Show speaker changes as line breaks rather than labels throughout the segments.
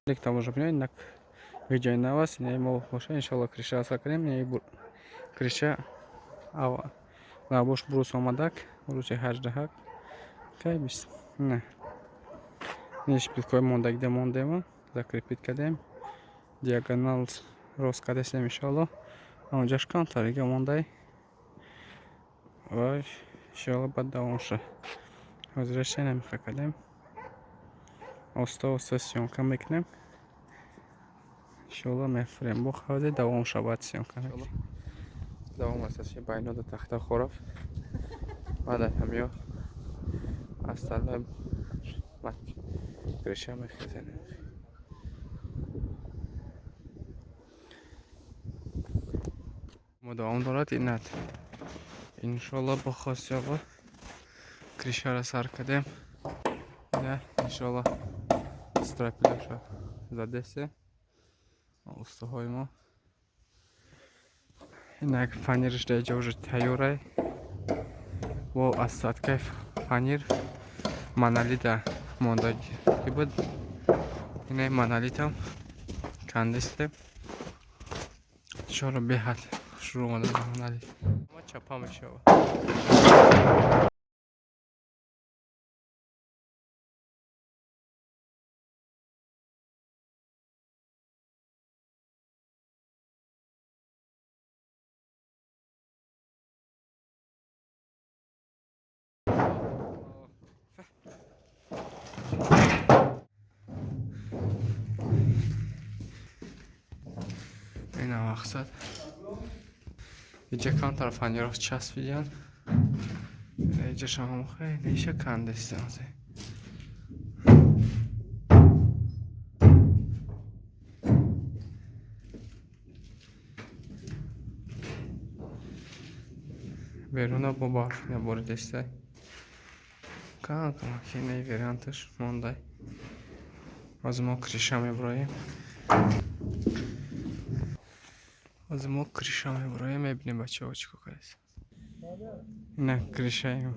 Тамошо кунед, инак видеои нав аст. Инаи мо боша, иншоалло, крыша сар кардем. Инаи крыша лабош брус омадак, бруси ҳаждаҳак кай бист на шпилкои мондагида мондема, закрепить кардем, диагонал рост кардастем, иншоалло. Онҷаш камтарига мондай ва иншоалло баъд давом ша. Ҳозираша намиха кардем, оста оста съёмка мекунем, иншоалло мефурем. Бо хавзе давом шавад съёмка, давом аст. Байнода тахта хоров, баъд ҳамё остальное крыша мехезанем. Мо давом дорад инат, иншоалло, бо хосиёба крышара сар кардем. Иншоалло, стропилаша задесе устаҳои мо. Инак фанерш дар иҷа уже тайёрай, бо остаткаи фанер монолита мондагӣ буд. Инаи монолитам кандистем, иншоалло, беҳад хушрӯ омада монолит чапа мешавад. Ина мақсад, иҷа камтар фанеро часпидиян, иҷашам хеле иша кандестиан. Беруна бо барф наборидестай, кам-камак инаи варианташ мондай. Ҳозир мо крыша мебуроем, ҳозир мо крыша мебуроем, мебинем бачаҳо чӣ кор кардааст. Ина крышаем,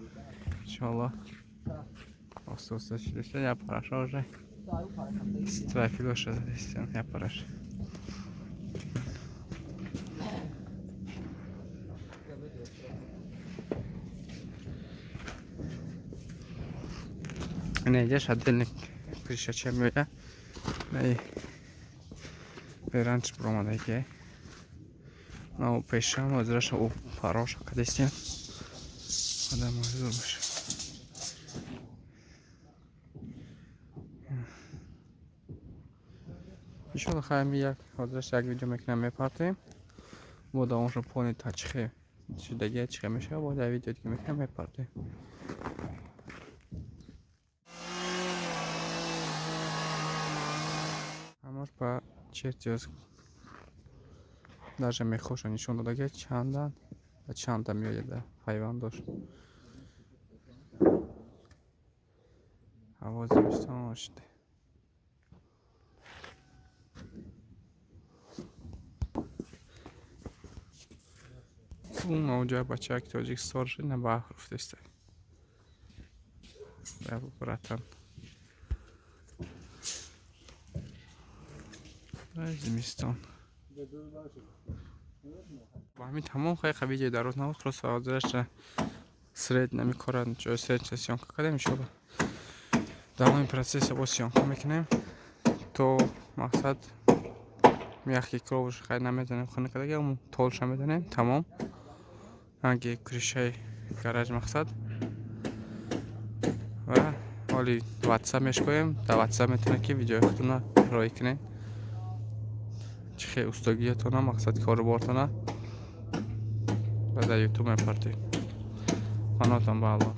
иншоалло, оста оста шудеста. Я параша уже стропилоша задестиан, я параша. Ина иҷаш отдельный крышача меояд, наи веранч буромадаги на пешам ҳозираша у пароша кадестиан, одам зур боша. Иншоалло, хайми як ҳозираш як видео мекунам, мепартоем. Бо давомшо пони та чихе шудагия, чихе мешава, бо дар видео дига мекунам, мепартоем. Ҳамаш ба чертёж, даже мехоша нишон додагия, чандан ва чанда меояд пайванд дошт. Ҳаво зимистон шуда. Онҷоя бачаки тоҷик сор шуд, на барф руфтеста, братан. Зимистон ба ҳамин тамом. Хайқа видеои дароз набуд, просто ҳозираша сред намекора, ҷои средша съёмка кардем. Иншоалло, давоми процесса боз съёмка мекунем то мақсад мягкий кровш. Хай, намезанем, хона кадаги толша мезанем, тамом. Анги крышаи гараж мақсад ва ҳоли ватсап мешкоем. Дар ватсап метавонед, ки видеои худтона роӣ кунед, чӣ хел устогиятона, мақсад корубортона, ва дар ютуб мепартем. Панотон ба Аллоҳ.